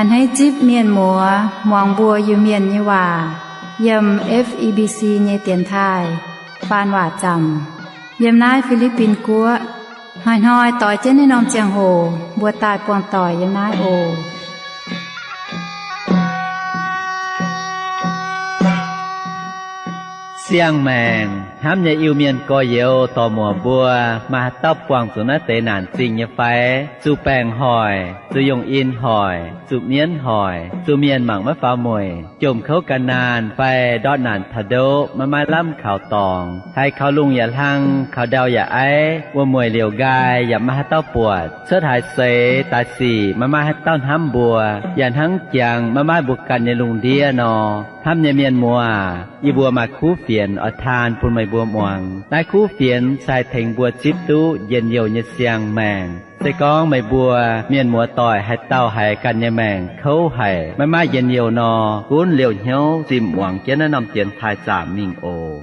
A'hneiv zipv mienh muoz muangx mbuo Iu-Mienh nyei waac yiem F E B C nyei dienx taaih faan waac zaamc yiem naaiv Fi^li^bin Guoqv. Hnoi-hnoi doix jienv naaiv norm ziangh hoc mbuo daaih buangh doic yiem naaiv oc. Siang-maengc hnamv nyei Iu-Mienh gorx-youz dorc-muoc mbuo, maaih haaix dauh buangh zuqc naaiv deix naanc zingh nyei fai? Zuqc baengc hoic, zuqc yungh in hoic, zuqc mienv hoic, zuqc mienh mangc maiv faaux mueic, jomc kouv gan naanh fai ndortv naanc taux ndoqv maiv maaih lamh kaux dorngx, haiz kaux lungh yaac hlang, kaux ndau yaac aiv, wuom-mueic liouc nqaai yaac maiv maaih haaix dauh buatc, cuotv haaix seix daaih sic maiv maaih haaix dauh hnamv mbuo, yaac hnangv jangx maiv maaih mbuo ganh nyei lungh ndiev nor, hnamv nyei mienh muoz, yie mbuo maaih kuv fienx oix taan bun meih mbuo muangx. Naaiv kuv fienx se haih tengx mbuo zipv duqv njien-youh nyei siang-maengc. Se gorngv meih mbuo mienh muoz-doic haaix dauh haiz ganh nyei maengc kouv haic, maiv maaih njien-youh nor, gunv liouh hnyouv zimh muangx jienv naaiv norm dienx taaih zaamc mingh oc.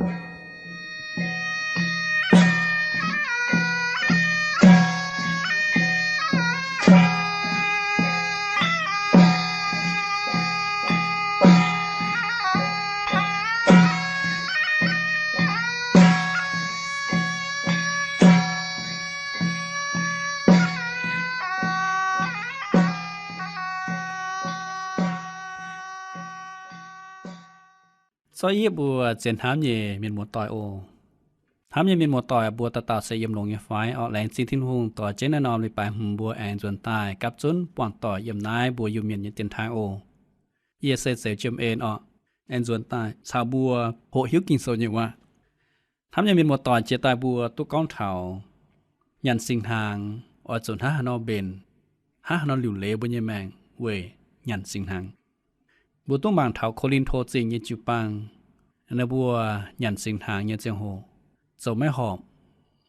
Zorqv yie mbuo zien hnamv nyei mienh muoz-doic oc. Hnamv nyei mienh muoz-doic mbuo dauh dauh se yiem longx nyei fai? Orqc, laengz zingh Tin-Hungh doix jienv naaiv norm leiz-baaix hmz mbuo aengx nzuonx daaih gapv zunv buangh doic yiem naaiv mbuo Iu-Mienh nyei dienx taaih oc. Yie se Zeuz Jiem En orqc, aengx nzuonx daaih caux mbuo hoqc hiuv Ging-Sou nyei waac. Hnamv nyei mienh muoz-doic, jiex daaih mbuo duqv gorngv taux nyanc singx hnaangx oix zuqc hnangv haaix nor mbenc, hnangv haaix nor liuc leiz mbuo nyei maengc weic nyanc singx hnaangx. Mbuo duqv mangc taux Ko^lin^to Zingh nyei jiu-baang, ninh mbuo nyanc singx hnaangx nyei ziangh hoc zoux maiv horpc,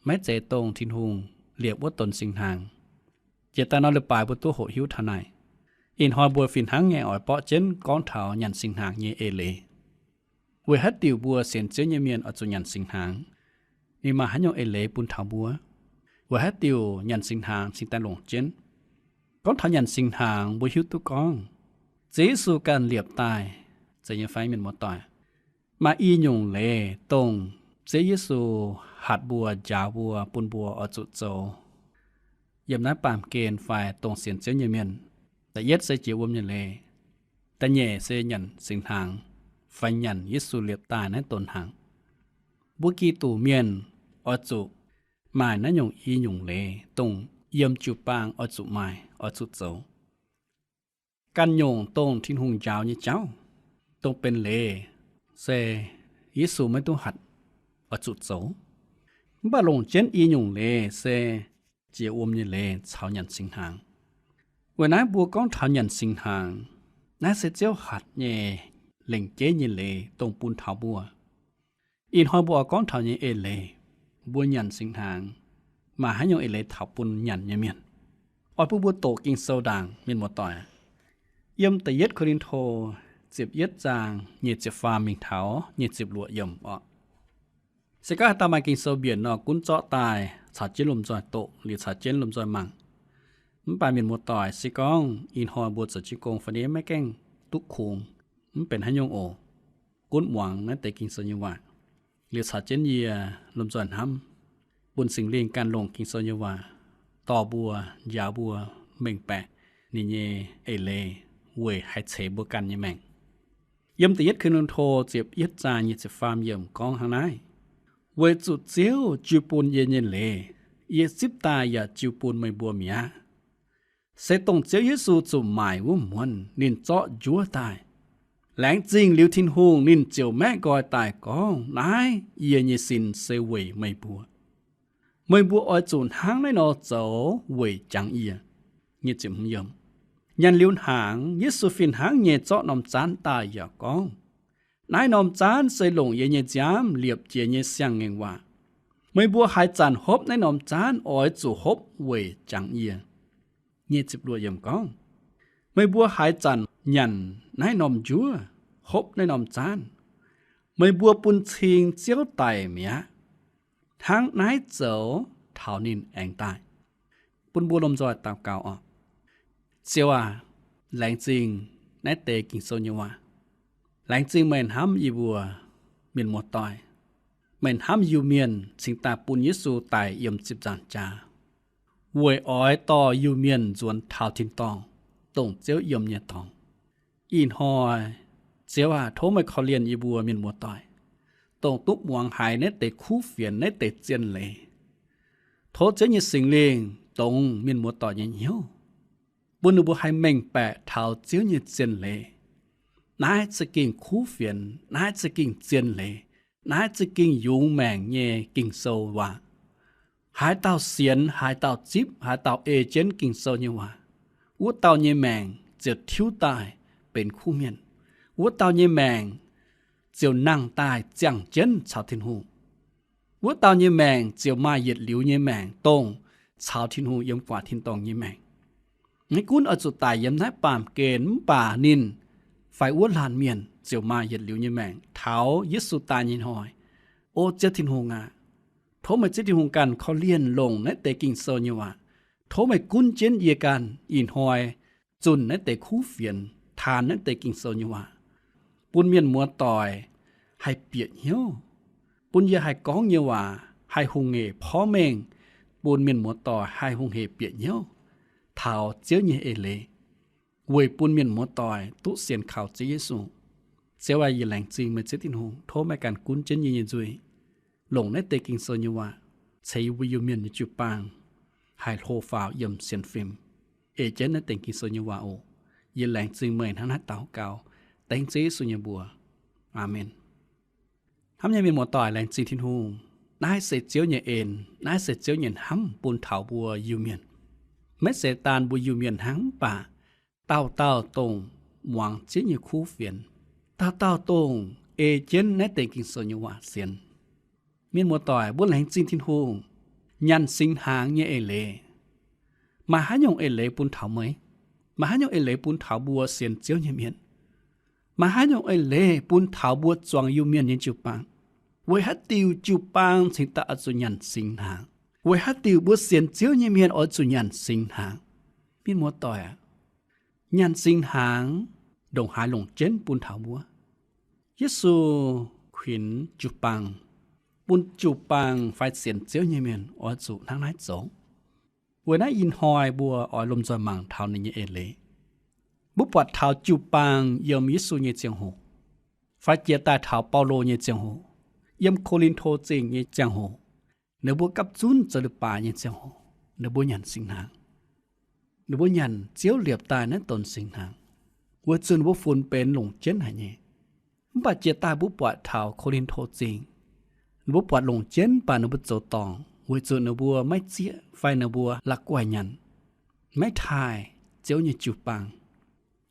maiv zeiz dongh Tin-Hungh liepc wuov donx singx hnaangx. Jiex daaih nor leiz-baaix mbuo duqv hoqc hiuv taux naaic. Ih hnoi mbuo fih hnangv nyei oix borqv jienv gorngv taux nyanc singx hnaangx nyei eix leiz. Weic haaix diuc mbuo sienx Ziouv nyei mienh oix zuqc nyanc singx hnaangx? Ninh maaih haaix nyungc eix leiz bun taux mbuo? Weic haaix diuc nyanc singx hnaangx cingx daaih longc jienv? Gorngv taux nyanc singx hnaangx, mbuo hiuv duqv gorngv Ziouv Yesu ganh liepc daaih, zeiz nyei fai, mienh muoz-doic? Maaih i nyungc leiz dongh Ziouv Yesu hatc mbuo, njaaux mbuo, bun mbuo oix zuqc zoux yiem naaiv baamh gen fai dongh sienx Ziouv nyei mienh. Da'yietv se jiex wuom nyei leiz. Da'nyeic se nyanc singx hnaangx fai nyanc Yesu liepc daaih naaiv donx hnaangx. Mbuo Giduc mienh oix zuqc maaih naaiv nyungc i nyungc leiz dongh yiem jiu-baang oix zuqc maaih, oix zuqc zoux. Ganh nyungc dongh Tin-Hungh njaaux nyei jauv, dongh benx leiz, se Yesu maiv duqv hatc, oix zuqc zoux. Mv baac longc jienv i nyungc leiz se jiex wuom nyei leiz caux nyanc singx hnaangx. Weic naaiv mbuo gorngv taux nyanc singx hnaangx, naaiv se Ziouv hatc nyei lengc jeiv nyei leiz dongh bun taux mbuo. Ih hnoi mbuo oix gorngv taux nyei eix leiz, mbuo nyanc singx hnaangx, maaih haaix nyungc eix leiz taux bun nyanc nyei mienh? Oix bun mbuo doqc Ging-Sou ndaangc, mienh muoz-doic. Yiem da'yietv Ko^lin^to ziepc yietv zaang nyic ziepc faam mingh taux nyic ziepc luoqc yiemc orqc. Se gorngv haaix dauh maaih Ging-Sou mbienc nor, gunv zorqv daaih caux jienv lomh nzoih doqc, liuz caux jienv lomh nzoih mangc. Mv baac mienh muoz-doic, se gorngv ih hnoi mbuo zoux jiu gong fai ni maiv gaengh duqv kungx, mv benx haaix nyungc oc. Gunv muangx naaiv deix Ging-Sou nyei waac, liuz caux jienv yie lomh nzoih hnamv, bun Singx Lingh ganh longc Ging-Sou nyei waac dorh mbuo, njaaux mbuo mengh baeqc ninh nyei eix leiz weic haih ceix mbuo ganh nyei maengc. Yiem da'yietv Ko^lin^to ziepc yietv zaang nyic ziepc faam yiemc gorngv hnangv naaiv, Weic zuqc Ziouv jiu bun yie nyei leiz, yie zipv daaih yaac jiu bun meih mbuo mi'aqv. Se dongh Ziouv Yesu zuqc maaic wuov muonz ninh zorqv njuov daaih. Laengz zingh liuz Tin-Hungh, ninh ziouc maeqv nqoi daaih gorngv, Naaiv yie nyei sin se weic meih mbuo. Meih mbuo oix zuqc hnangv naaiv nor zoux weic jangx yie. Nyanc liuz hnaangx, Yesu fih hnangv nyei zorqv norm zaanv daaih yaac gorngv, Naaiv norm zaanv se longc yie nyei nziaamv liepc jiez nyei siang-ngaengc waac. Meih mbuo haaix zanc hopv naaiv norm zaanv oix zuqc hopv weic jangx yie. Gorngv, Meih mbuo haaix zanc nyanc naaiv norm njuov, hopv naaiv norm zaanv, Meih mbuo bun cing Ziouv daic mi'aqv, hnangv naaiv zoux taux ninh aengx daaih. Bun mbuo lomh nzoih daux gaux oc. Ziouv aac, laengz zingh naaiv deix Ging-Sou nyei waac. Laengz zingh meih hnamv yie mbuo mienh muoz-doic. Meih hnamv Iu-Mienh cingx daaih bun Yesu daic yiem ziepc nzaangc jaax, weic oix dorh Iu-Mienh nzuonx taux tin-dorngh, dongh Ziouv yiem nyei dorngx. Ih hnoi, Ziouv aac, tov meih korv-lienh yie mbuo mienh muoz-doic, dongh duqv muangx haiz naaiv deix kuv fienx, naaiv deix zien leiz. Tov Ziouv nyei Singx Lingh dongz mienh muoz-doic nyei hnyouv, bun ninh mbuo haih mengh baeqc taux Ziouv nyei zien leiz. Naaiv za'gengh kuv fienx, naaiv za'gengh zien leiz, naaiv za'gengh yungz maengc nyei Ging-Sou waac. Haaix dauh sienx, haaix dauh zipv, haaix dauh ei jienv Ging-Sou nyei waac, wuov dauh nyei maengc ziouc tiuv daaih benx kuv mienh. Wuov dauh nyei maengc ziouc nangh daaih ziangh jienv caux Tin-Hungh. Wuov dauh nyei maengc ziouc maaih yietc liuz nyei maengc, dongh caux Tin-Hungh yiem gu'nguaaic tin-dorngh nyei maengc. Maiv gunv oix zuqc daic yiem naaiv baamh gen mv baac ninh fai wuov laanh mienh ziouc maaih yietc liuz nyei maengc taux Yesu daaih nyei hnoi. O Ziouv Tin-Hungh aac, tov meih Ziouv Tin-Hungh ganh korv-lienh longc naaiv deix Ging-Sou nyei waac. Tov meih gunv jienv yie ganh ih hnoi zunh naaiv deix kuv fienx, taanx naaiv deix Ging-Sou nyei waac, bun mienh muoz-doic haih bieqc hnyouv, bun yie haih gorngv nyei waac haih hungh heic porv mengh, bun mienh muoz-doic haih hungh heic bieqc hnyouv taux Ziouv nyei eix leiz, weic bun mienh muoz-doic duqv sienx kaux Ziouv Yesu. Ziouv aac, yie laengz zingh meih Ziouv Tin-Hungh, tov meih ganh gunv jienv yie nyei nzuih, longc naaiv deix Ging-Sou nyei waac ceix yie mbuo Iu-Mienh nyei jiu-baang haih hlo faaux yiem sienx fim, ei jienv naaiv deix Ging-Sou nyei waac oc. Yie laengz zingh meih hnangv naaiv daux gaux dengv Ziouv Yesu nyei mbuox. Aamen. Hnamv nyei mienh muoz-doic, laengz zingh Tin-Hungh. Naaiv se Ziouv nyei en, naaiv se Ziouv nyei hnamv bun taux mbuo Iu-Mienh. Maiv zeiz daan mbuo Iu-Mienh hnangv, mv baac dauh dauh dongh muangx Ziouv nyei kuv fienx, dauh dauh dongh ei jienv naaiv deix Ging-Sou nyei waac sienx. Mienh muoz-doic, mbuo laengz zingh Tin-Hungh nyanc singx hnaangx nyei eix leiz. Maaih haaix nyungc eix leiz bun taux meih? Maaih haaix nyungc eix leiz bun taux mbuo sienx Ziouv nyei mienh? Maaih haaix nyungc eix leiz bun taux mbuo zuangx Iu-Mienh nyei jiu-baang? Weic haaix diuc jiu-baang cingx daaih oix zuqc nyanc singx hnaangx? Weic haaix diuc mbuo sienx Ziouv nyei mienh oix zuqc nyanc singx hnaangx? Mienh muoz-doic aac, nyanc singx hnaangx ndongc haaix longc jienv bun taux mbuo? Yesu kuinx jiu-baang, bun jiu-baang fai sienx Ziouv nyei mienh oix zuqc hnangv naaiv zoux. Weic naaiv ih hnoi mbuo oix lomh nzoih mangc taux ninh nyei eix leiz. Mbuo buatc taux jiu-baang yiem Yesu nyei ziangh hoc, fai jiex daaih taux Baulo nyei ziangh hoc, yiem Ko^lin^to Zingh nyei ziangh hoc, ninh mbuo gapv zunv zoux leiz-baaix nyei ziangh hoc, ninh mbuo nyanc singx hnaangx. Ninh mbuo nyanc Ziouv liepc daaih naaiv donx singx hnaangx, weic zuqc ninh mbuo funx benx longc jienv haic nyei. Mv baac jiex daaih mbuo buatc taux Ko^lin^to Zingh, ninh mbuo buatc longc jienv, mv baac ninh mbuo zoux dorngc, weic zuqc ninh mbuo maiv zieqv fai ninh mbuo la'guaih nyanc, maiv taaih Ziouv nyei jiu-baang,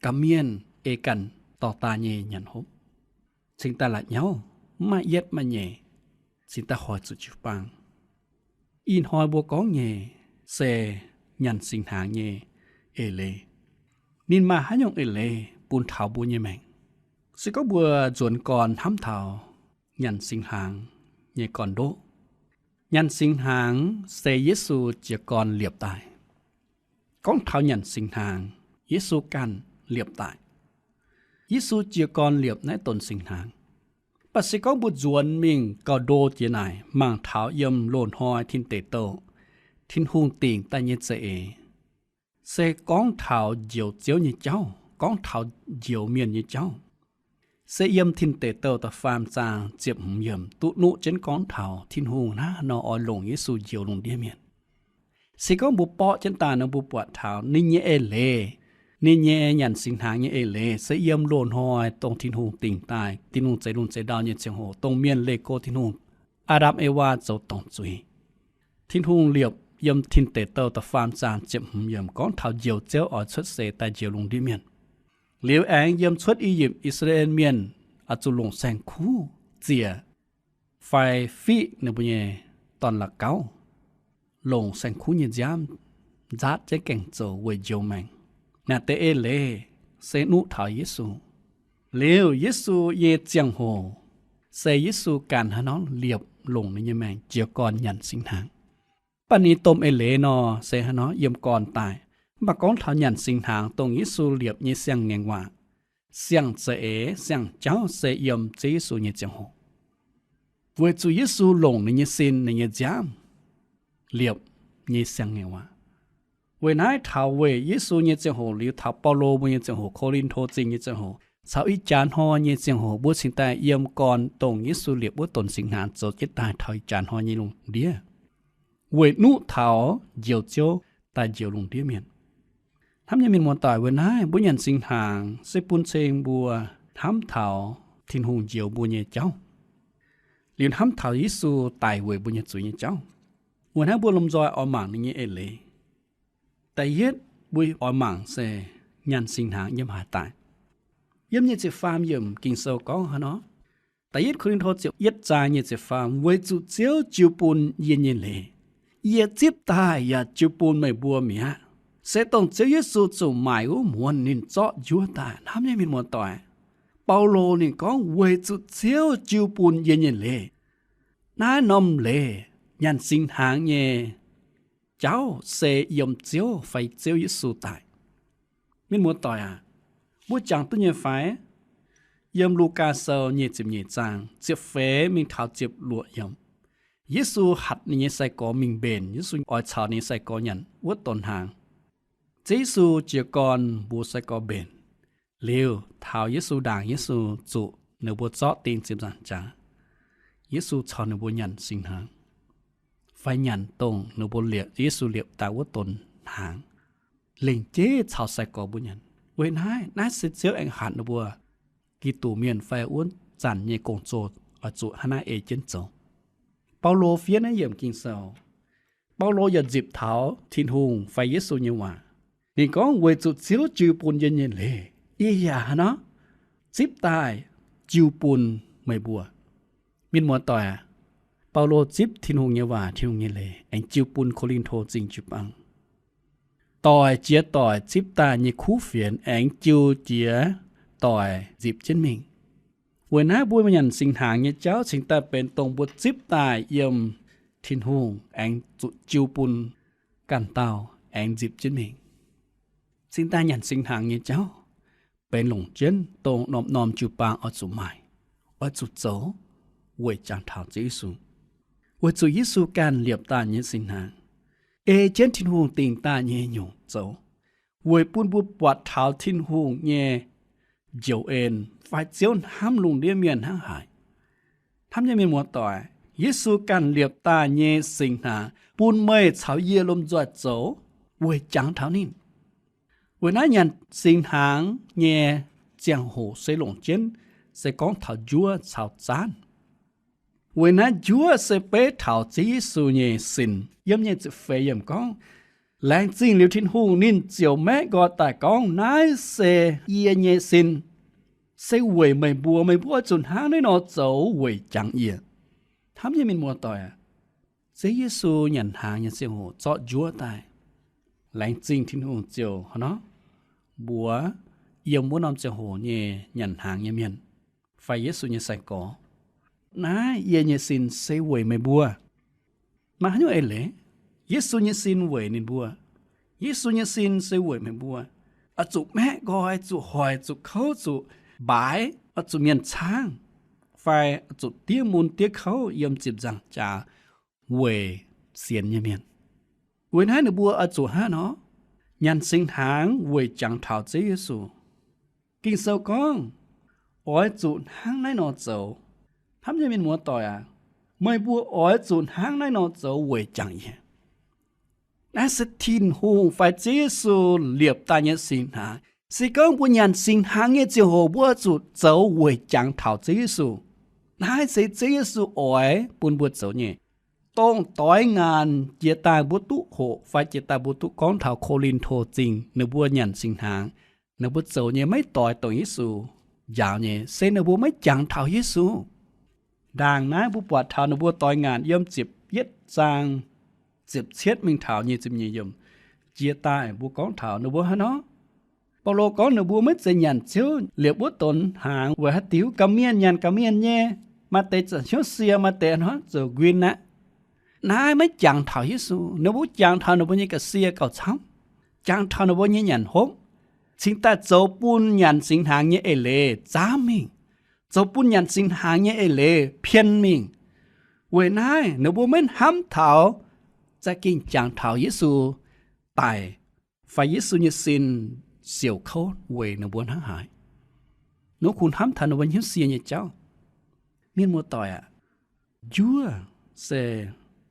gamh mienh ei ganh dorh daaih nyei nyanc hopv, cingx daaih la'nyauv, mv maaih yietv maaih nyeic, cingx daaih hoic zuqc jiu-baang. Ih hnoi mbuo gorngv nyei se nyanc singx hnaangx nyei eix leiz. Ninh maaih haaix nyungc eix leiz bun taux mbuo nyei maengc? Se gorngv mbuo nzuonx gorn hnamv taux nyanc singx hnaangx nyei gorn-ndoqv, nyanc singx hnaangx se Yesu jiez gorn liepc daaih. Gorngv taux nyanc singx hnaangx, Yesu ganh liepc daaih. Yesu jiez gorn liepc naaiv donx singx hnaangx. Mv baac se gorngv mbuo nzuonx mingh gauh ndo jiex naaic mangc taux yiem loz-hnoi tin deic douh Tin-Hungh dingc daaih nyei za'eix, se gorngv taux njoux Ziouv nyei jauv, gorngv taux njoux mienh nyei jauv. Se yiem Tin Deic Douh da'faam zaang ziepc hmz yiemc duqv nuqv jienv gorngv taux Tin-Hungh hnangv haaix nor oix longc Yesu njoux lungh ndiev mienh. Se gorngv mbuo borqv jienv daaih nor, mbuo buatc taux ninh nyei eix leiz, ninh nyei nyanc singx hnaangx nyei eix leiz se yiem loz-hnoi dongh Tin-Hungh dingc daaih, Tin-Hungh zeix lungh zeix ndau nyei ziangh hoc, dongh mienh leih go Tin-Hungh, Aa^ndam Ewaa zoux dorngc zuiz. Tin-Hungh liepc yiem Tin Deic Douh da'faam zaang ziepc hmz yiemc gorngv taux Njoux Ziouv oix cuotv seix daaih njoux lungh ndiev mienh. Liuz aengx yiem Cuotv I^yipv, I^saa^laa^en Mienh oix zuqc longc saeng-kuv ziec fai fiqv ninh mbuo nyei dorn-la'gauv, longc saeng-kuv nyei nziaamv nzaatv jienv gaengh zoux weic njoux maengc. Naaic deix eix leiz se nuqv taux Yesu. Liuz Yesu nyei ziangh hoc se Yesu ganh haaix nor liepc longc ninh nyei maengc jiez gorn nyanc singx hnaangx. Mv baac ninh domh eix leiz nor se haaix nor yiem gorn daaih. Mv baac gorngv taux nyanc singx hnaangx dongh Yesu liepc nyei siang-ngaengc waac, siang-za'eix, siang-jauv se yiem Ziouv Yesu nyei ziangh hoc, weic zuqc Yesu longc ninh nyei sin, ninh nyei nziaamv liepc nyei siang-ngaengc waac. Weic naaiv taux weic Yesu nyei ziangh hoc liuz, taux Baulo mbuo nyei ziangh hoc, Ko^lin^to Zingh nyei ziangh hoc, caux ih jaax hnoi nyei ziangh hoc, mbuo cingx daaih yiem gorn dongh Yesu liepc wuov donx singx hnaangx zoux jienv daaih taux ih jaax hnoi nyei lungh ndiev, weic nuqv taux njoux Ziouv daaih njoux lungh ndiev mienh. Hnamv nyei mienh muoz-doic, weic naaiv mbuo nyanc singx hnaangx se bun cing mbuo hnamv taux Tin-Hungh njoux mbuo nyei jauv, liuz hnamv taux Yesu daic weic mbuo nyei zuiz nyei jauv. Weic naaiv mbuo lomh nzoih oix mangc ninh nyei eix leiz. Da'yietv mbuo oix mangc se nyanc singx hnaangx yiem haaix daaih. Yiem nyic ziepc faam yiemc Ging-Sou gorngv haaix nor? Da'yietv Ko^lin^to ziepc yietv zaang nyic ziepc faam, weic zuqc Ziouv jiu bun yie nyei leiz, yie zipv daaih yaac jiu bun meih mbuo mi'aqv. Se dongh Ziouv Yesu zuqc maaic wuov muonz ninh zorqv njuov daaih. Hnamv nyei mienh muoz-doic, Baulo ninh gorngv weic zuqc Ziouv jiu bun yie nyei leiz. Naaiv norm leiz nyanc singx hnaangx nyei jauv se yiem Ziouv fai Ziouv Yesu daic. Mienh muoz-doic aac, mbuo jangx duqv nyei fai? Yiem Lugaa Sou nyic ziepc nyeic zaang ziepc feix mingh taux ziepc luoqc yiemc, Yesu hatc ninh nyei sai-gorx mingh mbenc. Yesu oix caux ninh nyei sai-gorx nyanc wuov donx hnaangx. Ziouv Yesu jiez gorn mbuox sai-gorx mbenc. Liuz taux Yesu ndaangc, Yesu zuqc ninh mbuo zorqv ding ziepc nzaangc jaax. Yesu caux ninh mbuo nyanc singx hnaangx, fai nyanc dongh ninh mbuo liepc, Yesu liepc daaih wuov donx hnaangx, lengc jeiv caux sai-gorx mbuo nyanc. Weic naaiv, naaiv se Ziouv aengx hatc ninh mbuo Giduc mienh fai wuov zanc nyei gong-zoh oix zuqc hnangv naaiv ei jienv zoux. Baulo fiev naaiv yiemc Ging-Sou, Baulo yaac nzipc taux Tin-Hungh fai Yesu nyei waac. Ninh gorngv, weic zuqc Ziouv jiu bun yie nyei leiz, yie yaac hnangv naaiv zipv daaih jiu bun meih mbuo. Mienh muoz-doic aac, Baulo zipv Tin-Hungh nyei waac, Tin-Hungh nyei leiz, aengx jiu bun Ko^lin^to Zingh jiu-baang. Doic jiex doic zipv daaih nyei kuv fienx aengx jiu jiex doic nzipc jienv mingh. Weic naaiv mbuo nyanc singx hnaangx nyei jauv cingx daaih benx dongh mbuo zipv daaih yiem Tin-Hungh aengx zuqc jiu bun ganh dauh aengx nzipc jienv mingh. Cingx daaih nyanc singx hnaangx nyei jauv benx longc jienv dongh norm-norm jiu-baang oix zuqc maaih, oix zuqc zoux weic jangx taux Ziouv Yesu. Weic zuqc Yesu ganh liepc daaih nyei singx hnaangx, ei jienv Tin-Hungh dingc daaih nyei nyungc zoux, weic bun mbuo buatc taux Tin-Hungh nyei njoux en fai Ziouv hnamv lungh ndiev mienh hnangv haaix. Hnamv nyei mienh muoz-doic, Yesu ganh liepc daaih nyei singx hnaangx bun meih caux yie lomh nzoih zoux weic jangx taux ninh. Weic naaiv nyanc singx hnaangx nyei ziangh hoc se longc jienv se gorngv taux njuov caux zaanv. Weic naaiv njuov se beiv taux Ziouv Yesu nyei sin. Yiem nyic ziepc feix yiemc gorngv, laengz zingh liuz Tin-Hungh, ninh ziouc maeqv nqoi daaih gorngv, naaiv se yie nyei sin, se weic meih mbuo. Meih mbuo oix zuqc hnangv naaiv nor zoux weic jangx yie. Hnamv nyei mienh muoz-doic aac, Ziouv Yesu nyanc hnaangx nyei ziangh hoc zorqv njuov daaih. Laengz zingh Tin-Hungh ziouc hnangv nor mbuox yiem wuov norm ziangh hoc nyei nyanc hnaangx nyei mienh fai Yesu nyei sai-gorx, naaiv yie nyei sin se weic meih mbuo. Maaih haaix nyungc eix leiz? Yesu nyei sin weic ninh mbuo. Yesu nyei sin se weic meih mbuo. Oix zuqc maeqv nqoi, zuqc hoic, zuqc kouv, zuqc mbaaix, oix zuqc mienh caangv, fai zuqc diev mun diev kouv yiem ziepc nzaangc jaax weic sienx nyei mienh. Weic naaiv ninh mbuo oix zuqc hnangv nor nyanc singx hnaangx weic jangx taux Ziouv Yesu. Ging-Sou gorngv, oix zuqc hnangv naaiv nor zoux. Hnamv nyei mienh muoz-doic aac, meih mbuo oix zuqc hnangv naaiv nor zoux weic jangx yie. Naaiv se Tin-Hungh fai Ziouv Yesu liepc daaih nyei singx hnaangx. Se gorngv mbuo nyanc singx hnaangx nyei ziangh hoc mbuo oix zuqc zoux weic jangx taux Ziouv Yesu. Naaiv se Ziouv Yesu oix bun mbuo zoux nyei. Dongh doix ngaanc jiex daaih mbuo duqv hoqc fai jiex daaih mbuo duqv gorngv taux Ko^lin^to Zingh ninh mbuo nyanc singx hnaangx, ninh mbuo zoux nyei maiv doix dongh Yesu njaaux nyei, se ninh mbuo maiv jangx taux Yesu. Ndaangc naaiv mbuo buatc taux ninh mbuo doix ngaanc yiem ziepc yietv zaang ziepc cietv mingh taux nyic ziepc nyeic yiemc jiex daaih mbuo gorngv taux ninh mbuo hnangv nor. Baulo gorngv ninh mbuo maiv zeiz nyanc Ziouv liepc wuov donx hnaangx weic haaix diuc? Gaax mienh nyanc gaax mienh nyei, Maaih deix zanc hnyouv sie, maaih deix hnangv zoux nquin aqv. Naaiv maiv jangx taux Yesu. Ninh mbuo jangx taux ninh mbuo nyei ga'sie gauh camv, jangx taux ninh mbuo nyei nyanc hopv, cingx daaih zoux bun nyanc singx hnaangx nyei eix leiz zaamv mingh, zoux bun nyanc singx hnaangx nyei eix leiz pien mingh. Weic naaiv ninh mbuo maiv hnamv taux za'gengh jangx taux Yesu daic fai Yesu nyei sin siouc kouv weic ninh mbuo hnangv haaix. Ninh mbuo kungx hnamv taux ninh mbuo hnyouv sie nyei jauv. Mienh muoz-doic aac, njuov se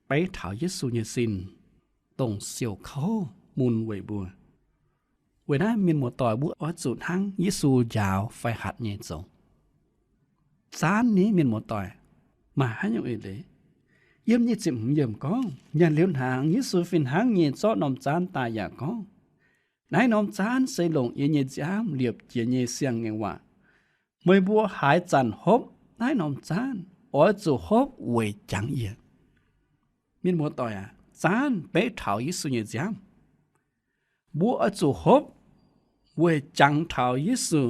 beiv taux Yesu nyei sin, dongh siouc kouv mun weic mbuo. Weic naaiv mienh muoz-doic mbuo oix zuqc hnangv Yesu njaaux fai hatc nyei zoux. Zaanv ni, mienh muoz-doic, maaih haaix nyungc eix leiz? Yiem nyic ziepc hmz yiemc gorngv, nyanc liuz hnaangx Yesu fih hnangv nyei zorqv norm zaanv daaih yaac gorngv, naaiv norm zaanv se longc yie nyei nziaamv liepc jiez nyei siang-ngaengc waac. Meih mbuo haaix zanc hopv naaiv norm zaanv, oix zuqc hopv weic jangx yie. Mienh muoz-doic aac, zaanv beiv taux Yesu nyei nziaamv. Mbuo oix zuqc hopv weic jangx taux Yesu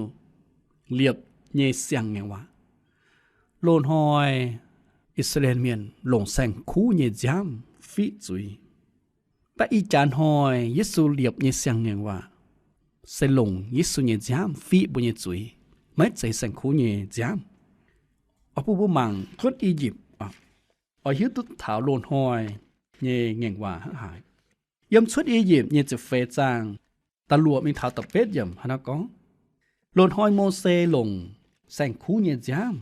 liepc nyei siang-ngaengc waac. Loz-hnoi I^saa^laa^en Mienh longc saeng-kuv nyei nziaamv fiqv zuiz. Da'yi jaax hnoi Yesu liepc nyei siang-ngaengc waac se longc Yesu nyei nziaamv fiqv mbuo nyei zuiz, maiv zeiz saeng-kuv nyei nziaamv. Oix bun mbuo mangc Cuotv I^yipv, oix hiuv duqv taux loz-hnoi nyei ngaengc waac hnangv haaix. Yiem Cuotv I^yipv nyic ziepc feix zaang da'luoqc mingh taux da'betv yiemc hnangv naaiv gorngv, loz-hnoi Mose longc saeng-kuv nyei nziaamv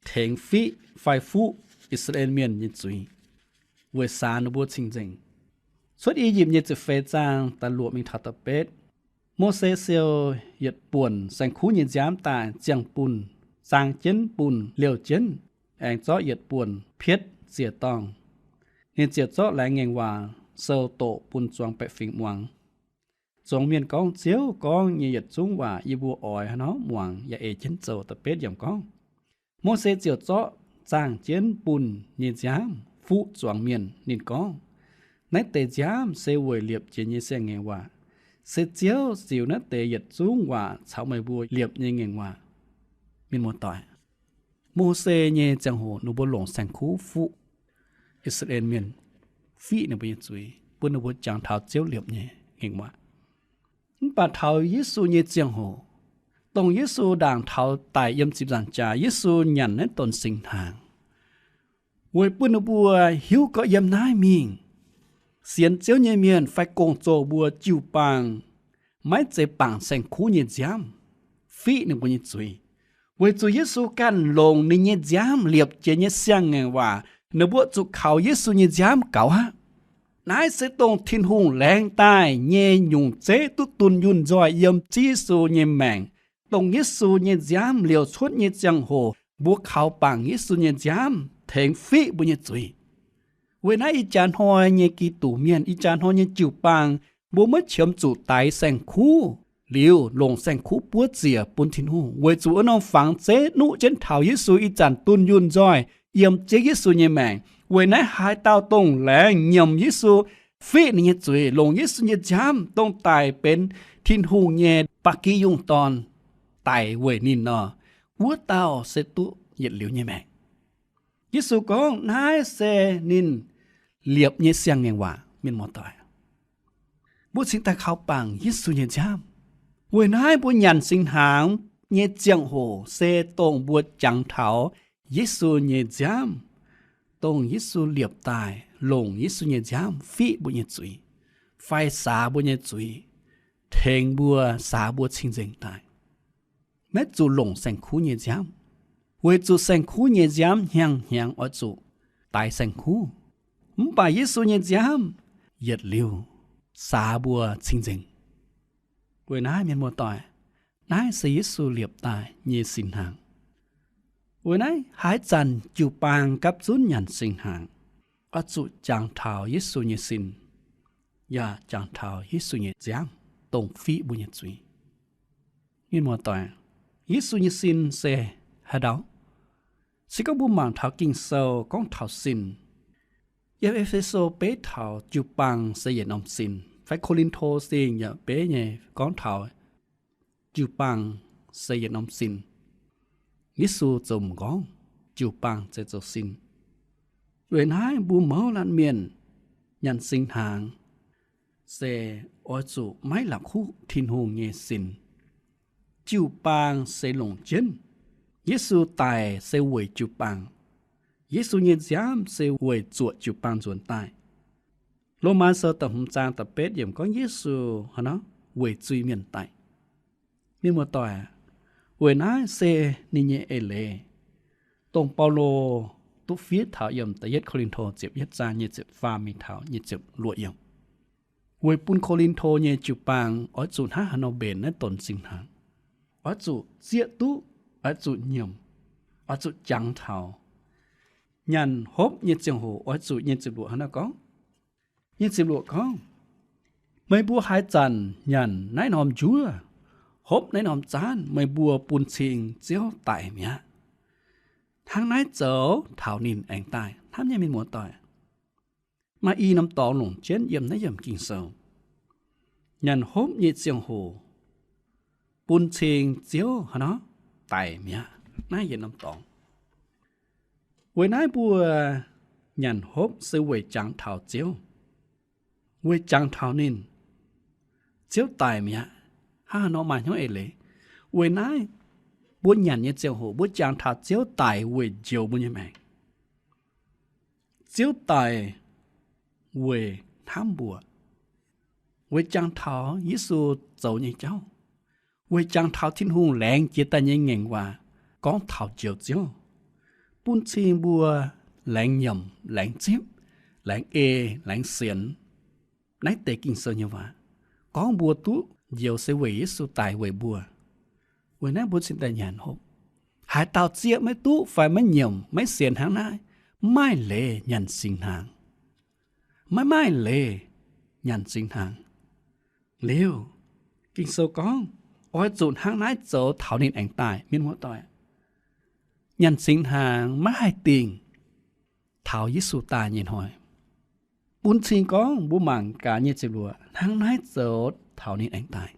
tengx fiqv fai fuqv I^saa^laa^en Mienh nyei zuiz, weic saax ninh mbuo cing-nzengc. Cuotv I^yipv nyic ziepc feix zaang da'luoqc mingh taux da'betv, Mose siou yietc buonc saeng-kuv nyei nziaamv daaih ziangh bunh, zaang jienv bunh liouh jienv, aengx zorqv yietc buonc pietv ziec-dorngh. Ninh ziouc zorqv laengz ngaengc waac sou doqc bun zuangx baeqc fingx muangx. Zuangx mienh gorngv, Ziouv gorngv nyei yietc zungv waac yie mbuo oix hnangv nor muangx yaac ei jienv zoux. Da'betv yiemc gorngv, Mose ziouc zorqv zaangh jienv bunh nyei nziaamv fuqv zuangx mienh. Ninh gorngv, Naaiv deix nziaamv se weic liepc jiez nyei siang-ngaengc waac. Se Ziouv ziux naaiv deix yietc zungv waac caux meih mbuo liepc nyei ngaengc waac. Mienh muoz-doic, Mose nyei ziangh hoc ninh mbuo longc saeng-kuv fuqv I^saa^laa^en Mienh, fiqv ninh mbuo nyei zuiz, bun ninh mbuo jangx taux Ziouv liepc nyei ngaengc waac. Mv baac taux Yesu nyei ziangh hoc, dongh Yesu ndaangc taux daic yiem ziepc nzaangc jaax, Yesu nyanc naaiv donx singx hnaangx, weic bun ninh mbuo hiuv gorx yiem naaiv mingh, sienx Ziouv nyei mienh fai gong-zoh mbuo jiu-baang maiv zeiz bangc saeng-kuv nyei nziaamv fiqv ninh mbuo nyei zuiz. Weic zuqc Yesu ganh longc ninh nyei nziaamv liepc jiez nyei siang-ngaengc waac, ninh mbuo zuqc kaux Yesu nyei nziaamv gaux aqv. Naaiv se dongh Tin-Hungh laengz daaih nyei nyungc zeiv duqv dunh yunh nzoih yiem Ziouv Yesu nyei maengc. Dongh Yesu nyei nziaamv liouc cuotv nyei ziangh hoc, mbuo kaux bangc Yesu nyei nziaamv tengx fiqv mbuo nyei zuiz. Weic naaiv ih jaax hnoi nyei Giduc mienh, ih jaax hnoi nyei jiu-baang, mbuo maiv qiemx zuqc daix saeng-kuv liuz longc saeng-kuv buov ziec bun Tin-Hungh, weic zuqc wuov norm fangx zeiv nuqv jienv taux Yesu ih zanc dunh yunh nzoih yiem Ziouv Yesu nyei maengc. Weic naaiv haaix dauh dongh laengz nyiemc Yesu, fiqv ninh nyei zuiz, longc Yesu nyei nziaamv dongh daic benx Tin-Hungh nyei ba'gi yungh dorn daic weic ninh nor, wuov dauh se duqv yietc liuz nyei maengc. Yesu gorngv naaiv se ninh liepc nyei siang-ngaengc waac. Mienh muoz-doic, mbuo cingx daaih kaux bangc Yesu nyei nziaamv. Weic naaiv mbuo nyanc singx hnaangx nyei ziangh hoc se dongh mbuo jangx taux Yesu nyei nziaamv, dongh Yesu liepc daaih longc Yesu nyei nziaamv fiqv mbuo nyei zuiz, fai saax mbuo nyei zuiz, tengx mbuo, saax mbuo cing-nzengc daaih. Maiv zuqc longc saeng-kuv nyei nziaamv, weic zuqc saeng-kuv nyei nziaamv hnyangx-hnyangx oix zuqc daix saeng-kuv. Mv baac Yesu nyei nziaamv yietc liuz saax mbuo cing-nzengc. Weic naaiv mienh muoz-doic, naaiv se Yesu liepc daaih nyei singx hnaangx. Weic naaiv haaix zanc jiu-baang gapv zunv nyanc singx hnaangx, oix zuqc jangx taux Yesu nyei sin, yaac jangx taux Yesu nyei nziaamv dongh fiqv mbuo nyei zuiz. Mienh muoz-doic, Yesu nyei sin se haaix ndau? Se gorngv mbuo mangc taux Ging-Sou gorngv taux sin, yiem E^fe^so beiv taux jiu-baang se yietc norm sin, fai Ko^lin^to Singh yaac beiv nyei gorngv taux jiu-baang se yietc norm sin. Yesu zoux m'nqorngv, jiu-baang se zoux sin. Weic naaiv mbuo mouz laanh mienh nyanc singx hnaangx se oix zuqc maiv la'kuqv Tin-Hungh nyei sin. Jiu-baang se longc jienv. Yesu daic se weic jiu-baang. Yesu nyei nziaamv se weic zuoqc jiu-baang nzuonx daaih. Lomaa Sou da'hmz zaang da'betv yiemc gorngv Yesu hnangv nor weic zuiz-mienh daic. Mienh muoz-doic, weic naaiv se ninh nyei eix leiz, dongh Baulo duqv fiev taux yiem da'yietv Ko^lin^to ziepc yietv zaang nyei ziepc faam mingh taux nyei ziepc luoqc yiemc, weic bun Ko^lin^to nyei jiu-baang oix zuqc hnangv haaix nor mbenc naaiv donx singx hnaangx, oix zuqc zieqv duqv, oix zuqc nyiemc, oix zuqc jangx taux. Nyanc hopv nyei ziangh hoc oix zuqc nyei ziepc luoqc hnangv naaiv gorngv, nyei ziepc luoqc gorngv, meih mbuo haaix zanc nyanc naaiv norm njuov, hopv naaiv norm zaanv, meih mbuo bun cing Ziouv daic mi'aqv. Hnangv naaiv zoux taux ninh aengx daaih. Hnamv nyei mienh muoz-doic, maaih i norm dorngx longc jienv yiem naaiv yiemc Ging-Sou. Nyanc hopv nyei ziangh hoc bun cing Ziouv hnangv nor daic mi'aqv. Naaiv yietc norm dorngx. Weic naaiv mbuo nyanc hopv se weic jangx taux Ziouv, weic jangx taux ninh. Ziouv daic mi'aqv. Hnangv haaix nor maaih hnyouv eix leiz? Weic naaiv mbuo nyanc nyei ziangh hoc mbuo jangx taux Ziouv daic weic njoux mbuo nyei maengc. Ziouv daic weic hnamv mbuo, weic jangx taux Yesu zoux nyei jauv, weic jangx taux Tin-Hungh laengz jiex daaih nyei ngaengc waac gorngv taux njoux Ziouv, bun cing mbuo laengz nyiemc, laengz zipv, laengz ei, laengz sienx. Naaiv deix Ging-Sou nyei waac gorngv mbuo duqv njoux se weic Yesu daic weic mbuo. Weic naaiv mbuo cingx daaih nyanc hopv. Haaix dauh zieqv maiv duqv fai maiv nyiemc, maiv sienx hnangv naaiv, maiv maaih leiz nyanc singx hnaangx. Maiv maaih leiz nyanc singx hnaangx. Liuz, Ging-Sou gorngv oix zuqc hnangv naaiv zoux taux ninh aengx daaih. Mienh muoz-doic, nyanc singx hnaangx maiv haih dingh taux Yesu daaih nyei hnoi. Bun cing gorngv mbuo mangc gaax nyei ziepc luoqc, hnangv naaiv zoux taux ninh aengx daaih.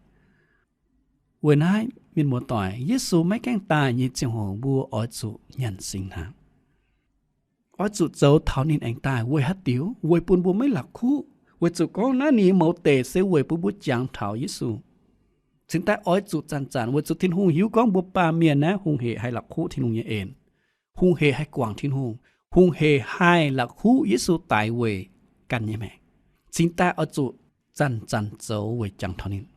Weic naaiv mienh muoz-doic, Yesu maiv gaengh daaih nyei ziangh hoc mbuo oix zuqc nyanc singx hnaangx. Oix zuqc zoux taux ninh aengx daaih. Weic haaix diuc? Weic bun mbuo maiv la'kuqv, weic zuqc gorngv naaiv ninh mouz deic se weic bun mbuo jangx taux Yesu. Cingx daaih oix zuqc zanc-zanc, weic zuqc Tin-Hungh hiuv gorngv mbuo baamh mienh naaiv hungh hec haih la'kuqv Tin-Hungh nyei en, hungh hec haih guangc Tin-Hungh, hungh hec haih la'kuqv Yesu daic weic ganh nyei maengc. Cingx daaih oix zuqc zanc-zanc zoux weic jangx taux ninh.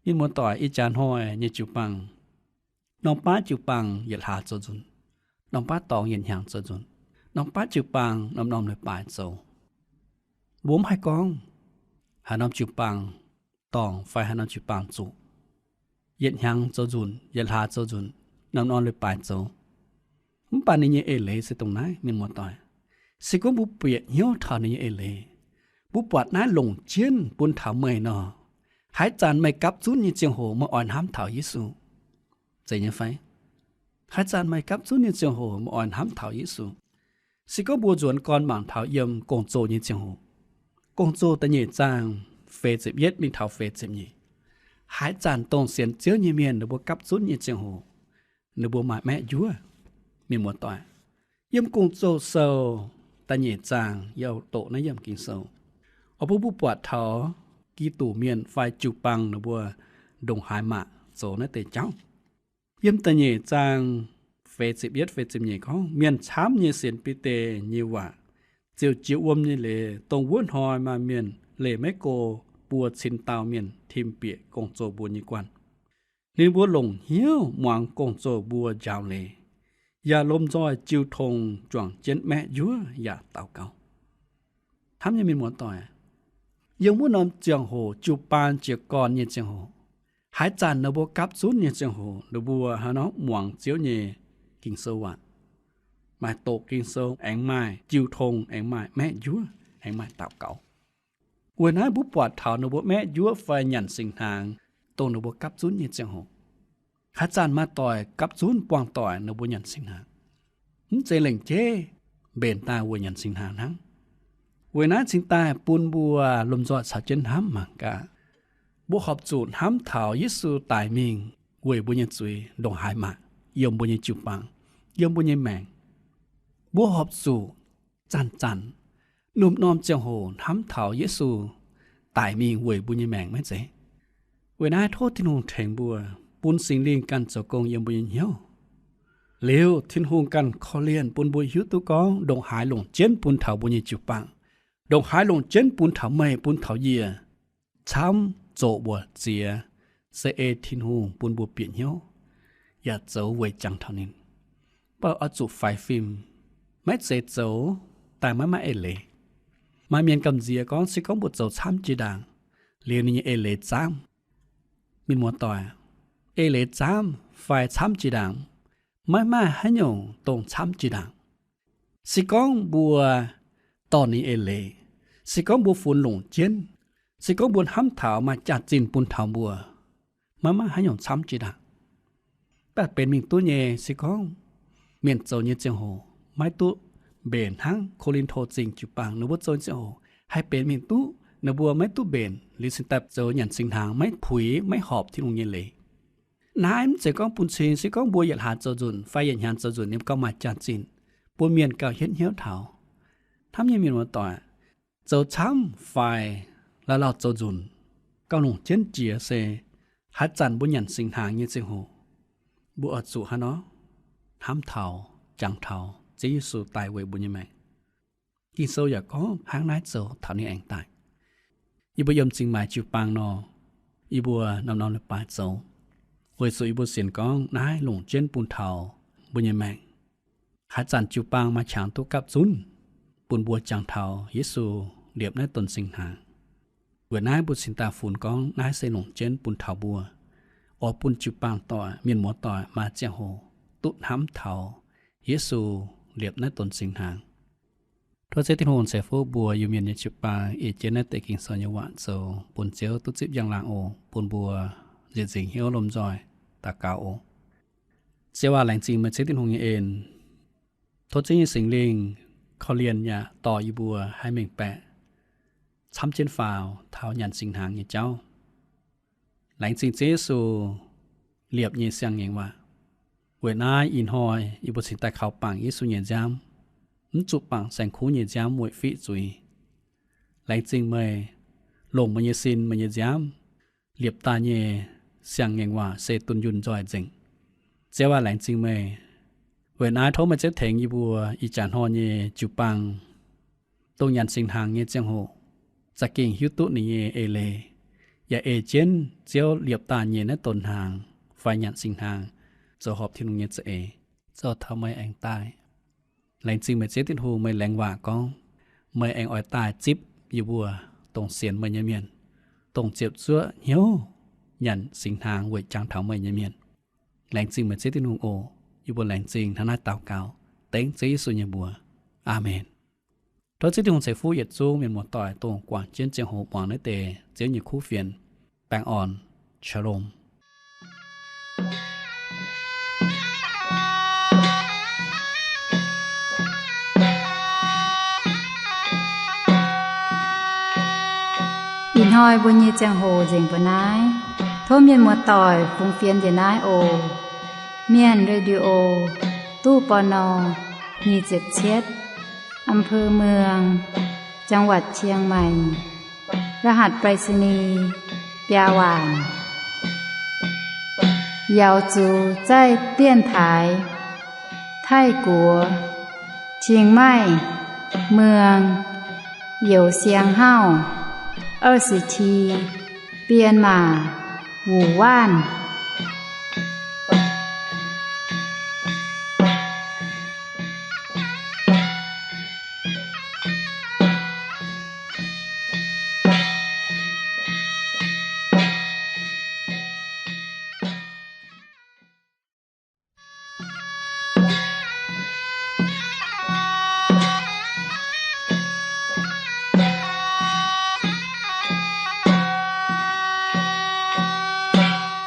Mienh muoz-doic, ih jaax hnoi nyei jiu-baang, norm baav jiu-baang yietc hlaax zoux nzunc, norm baav dorngx yietc hnyangx zoux nzunc, norm baav jiu-baang norm-norm leiz-baaix zoux. Mbuo mv haih gorngv haaix norm jiu-baang dorngc fai haaix norm jiu-baang zuqc. Yietc hnyangx zoux nzunc, yietc hlaax zoux nzunc, norm-norm leiz-baaix zoux. Mv baac ninh nyei eix leiz se dongh naaiv, mienh muoz-doic. Se gorngv mbuo bieqc hnyouv taux ninh nyei eix leiz, mbuo buatc naaiv longc jienv bun taux meih nor, haaix zanc meih gapv zunv nyei ziangh hoc meih oix hnamv taux Yesu. Zeiz nyei fai? Haaix zanc meih gapv zunv nyei ziangh hoc meih oix hnamv taux Yesu. Se gorngv mbuo nzuonx gorn mangc taux yiem Gong-Zoh nyei ziangh hoc, Gong-Zoh da'nyeic zaang feix ziepc yietv mingh taux feix ziepc nyeic, haaix zanc dongh sienx Ziouv nyei mienh ninh mbuo gapv zunv nyei ziangh hoc, ninh mbuo maaih maeqv njuov. Mienh muoz-doic, yiem Gong-Zoh sou da'nyeic zaang yaac doqc naaiv yiemc Ging-Sou. Oix bun mbuo buatc taux Giduc mienh fai jiu-baang ninh mbuo ndongc haaix maac zoux naaiv deix jauv. Yiem da'nyeic zaang feix ziepc yietv feix ziepc nyeic gorngv, mienh camv nyei sienx Bide nyei waac ziouc jiex wuom nyei leiz, dongh wuov hnoi maaih mienh leih maiv go buo cin dauh mienh tim bieqc gong-zoh mbuo nyei guanh. Ninh mbuo longc hnyouv muangx gong-zoh mbuo njaaux leiz, yaac lomh nzoih jiu tong juangc jienv maeqv njuov yaac daux gaux. Hnamv nyei mienh muoz-doic, yiem wuov norm ziangh hoc jiu-baang jiez gorn nyei ziangh hoc, haaix zanc ninh mbuo gapv zunv nyei ziangh hoc, ninh mbuo hnangv nor muangx Ziouv nyei Ging-Sou waac, maaih doqc Ging-Sou, aengx maaih jiu tong, aengx maaih maeqv njuov, aengx maaih daux gaux. Weic naaiv mbuo buatc taux ninh mbuo maeqv njuov fai nyanc singx hnaangx, dongh ninh mbuo gapv zunv nyei ziangh hoc. Haaix zanc maaih doic gapv zunv buangh doic ninh mbuo nyanc singx hnaangx. Mv zeiz lengc jeiv mbenc daaih weic nyanc singx hnaangx hnangv. Weic naaiv cingx daaih bun mbuo lomh nzoih caux jienv hnamv mangc gaax, mbuo horpc zuqc hnamv taux Yesu daic mingh weic mbuo nyei zuiz ndongc haaix maac yiem mbuo nyei jiu-baang, yiem mbuo nyei maengc. Mbuo horpc zuqc zanc-zanc, norm-norm ziangh hoc hnamv taux Yesu daic mingh weic mbuo nyei maengc maiv zeiz? Weic naaiv tov Tin-Hungh tengx mbuo, bun Singx Lingh ganh zoux gong yiem mbuo nyei hnyouv. Liuz Tin-Hungh ganh korv-lienh bun mbuo hiuv duqv gorngv ndongc haaix longc jienv bun taux mbuo nyei jiu-baang, ndongc haaix longc jienv bun taux meih, bun taux yie, camv zoqc mbuoqc ziex, se ei Tin-Hungh bun mbuo bieqc hnyouv yaac zoux weic jangx taux ninh. Mv baac oix zuqc faix fim, maiv zeiz zoux daaih maiv maaih eix leiz. Maaih mienh gamh nziex gorngv se gorngv mbuo zoux camv jiex ndaangc, liuz ninh nyei eix leiz zaamv. Mienh muoz-doic, eix leiz zaamv fai camv jiex ndaangc, maiv maaih haaix nyungc dongh camv jiex ndaangc. Se gorngv mbuo dorh ninh eix leiz, se gorngv mbuo funx longc jienv, se gorngv mbuo hnamv taux maaih jaax-zinh bun taux mbuo, maiv maaih haaix nyungc camv jiex ndaangc. Mv baac benx mingh duqv nyei, se gorngv mienh zoux nyei ziangh hoc maiv duqv mbenc hnangv Ko^lin^to Zingh jiu-baang ninh mbuo zoux nyei ziangh hoc haih benx mingh duqv, ninh mbuo maiv duqv mbenc liuz cingx daaih zoux nyanc singx hnaangx maiv puix maiv horpc Tin-Hungh nyei leiz. Naaiv mv zeiz gorngv bun cing, se gorngv mbuo yietc hlaax zoux nzunc fai yietc hnyangx zoux nzunc ninh gauh maaih jaax-zinh bun mienh gauh hietv hnyouv taux. Hnamv nyei mienh muoz-doic, zoux camv fai la'lauh zoux nzunc, gauh longc jienv jiex se haaix zanc mbuo nyanc singx hnaangx nyei ziangh hoc, mbuo oix zuqc haaix nor hnamv taux, jangx taux Ziouv Yesu daic weic mbuo nyei maengc. Ging-Sou yaac gorngv hnangv naaiv zoux taux ninh aengx daic. Yie mbuo yiem zingx maaic jiu-baang nor, yie mbuo norm-norm leiz-baaix zoux, weic zuqc yie mbuo sienx gorngv naaiv longc jienv bun taux mbuo nyei maengc. Haaix zanc jiu-baang maaih qangx duqv gapv zunv bun mbuo jangx taux Yesu liepc naaiv donx singx hnaangx. Weic naaiv mbuo cingx daaih funx gorngv naaiv se longc jienv bun taux mbuo, oix bun jiu-baang doic, mienh muoz-doic maaih ziangh hoc duqv hnamv taux Yesu liepc naaiv donx singx hnaangx. Tov Ziouv Tin-Hungh ceix fuqv mbuo Iu-Mienh nyei jiu-baang ei jienv naaiv deix Ging-Sou nyei waac zoux bun Ziouv duqv zipv njang-laangc oc. Bun mbuo nzieqc nzingc hnyouv lomh nzoih daux gaux oc. Ziouv aac, laengz zingh meih Ziouv Tin-Hungh nyei en. Tov Ziouv nyei Singx Lingh korv-lienh yaac dorh yie mbuo haih mengh baeqc camv jienv faaux taux nyanc singx hnaangx nyei jauv. Laengz zingh Ziouv Yesu liepc nyei siang-ngaengc waac. Weic naaiv ih hnoi yie mbuo cingx daaih kaux bangc Yesu nyei nziaamv, mv zuqc bangc saeng-kuv nyei nziaamv weic fiqv zuiz. Laengz zingh meih longc meih nyei sin, meih nyei nziaamv liepc daaih nyei siang-ngaengc waac se dunh yunh nzoih nzengc. Ziouv aac, laengz zingh meih. Weic naaiv tov meih Ziouv tengx yie mbuo ih jaax hnoi nyei jiu-baang, dongh nyanc singx hnaangx nyei ziangh hoc, za'gengh hiuv duqv ninh nyei eix leiz, yaac ei jienv Ziouv liepc daaih nyei naaiv donx hnaangx fai nyanc singx hnaangx zoux horpc Tin-Hungh nyei za'eix, zoux taux meih aengx daaih. Laengz zingh meih Ziouv Tin-Hungh, meih laengz waac gorngv meih aengx oix daaih zipv yie mbuo dongh sienx meih nyei mienh, dongh ziepc zuoqv hnyouv nyanc singx hnaangx weic jangx taux meih nyei mienh. Laengz zingh meih Ziouv Tin-Hungh oc. Yie mbuo laengz zingh hnangv naaiv daux gaux dengv Ziouv Yesu nyei mbuox. Aamen. Tov Ziouv Tin-Hungh ceix fuqv yietc zungv mienh muoz-doic dongh guangc jienv ziangh hoc muangx naaiv deix Ziouv nyei kuv fienx. Baengh orn. Shalom. Ih hnoi mbuo nyei ziangh hoc nzengc mbuo naaiv. Tov mienh muoz-doic fungx fienx njiec naaiv oc. Mienh Radio, ตู้ ปณ. nyic ziepc cietv, อำเภอเมือง จังหวัดเชียงใหม่ รหัสไปรษณีย์ biaa waanc. 瑶族在电台 Taiv-Guoqv, เชียงใหม่ เมือง Youz Siang Hauv, 二十七, Bienh Maac, Wuoqc Waanv.